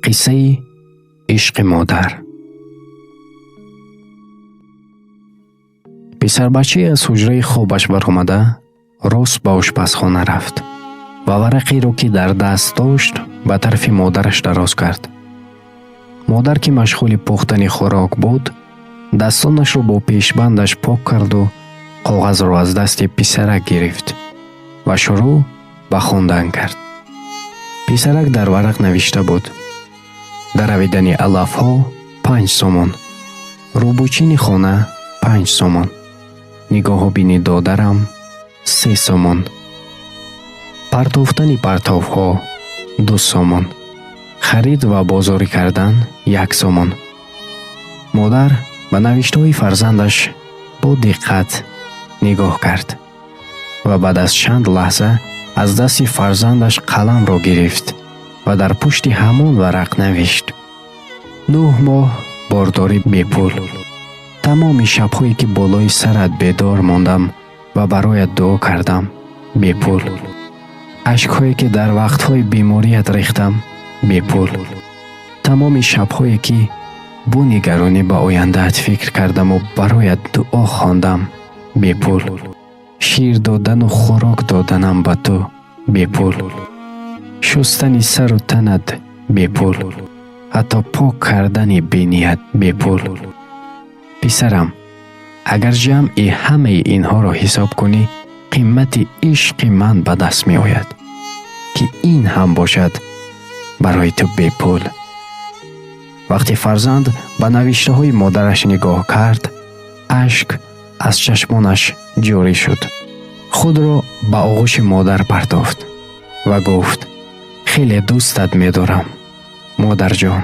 Қиссаи ишқи модар. Писарбачае аз ҳуҷраи хобаш баромада, рост ба ошпазхона рафт ва варақеро, ки дар даст дошт, ба тарафи модараш дароз кард. Модар, ки машғули пухтани хӯрок буд, дастонашро бо пешбандаш пок карду коғазро аз дасти писарак гирифт ва шурӯъ ба хондан кард. Писарак дар варақ навишта буд: даравидани алафҳо 5 сомон, рӯбучини хона 5 сомон, нигоҳубини додарам 3 сомон, партофтани партовҳо 2 сомон, харид ва бозорӣ кардан 1 сомон. Модар ба навиштаҳои фарзандаш бо диққат нигоҳ кард ва баъд аз чанд лаҳза аз дасти фарзандаш қаламро гирифт ва дар пушти ҳамон варақ навишт: 9 моҳ бордорӣ бепул, тамоми шабҳое, ки болои сарат бедор мондам ва бароят дуо кардам, бепул, ашкҳое, ки дар вақтҳои беморият рехтам, бепул, тамоми шабҳое, ки бо нигаронӣ ба ояндаат фикр кардаму бароят дуо хондам, бепул, шир додану хӯрок доданам ба ту бепул, шустани сару танат бепул, ҳатто пок кардани биният бепул. Писарам, агар ҷамъи ҳамаи инҳоро ҳисоб кунӣ, қимати ишқи ман ба даст меояд, ки ин ҳам бошад барои ту бепул. Вақте фарзанд ба навиштаҳои модараш нигоҳ кард, ашк аз чашмонаш ҷорӣ шуд. Худро ба оғӯши модар партофт ва гуфт: «Хеле дӯстат медорам, модарҷон».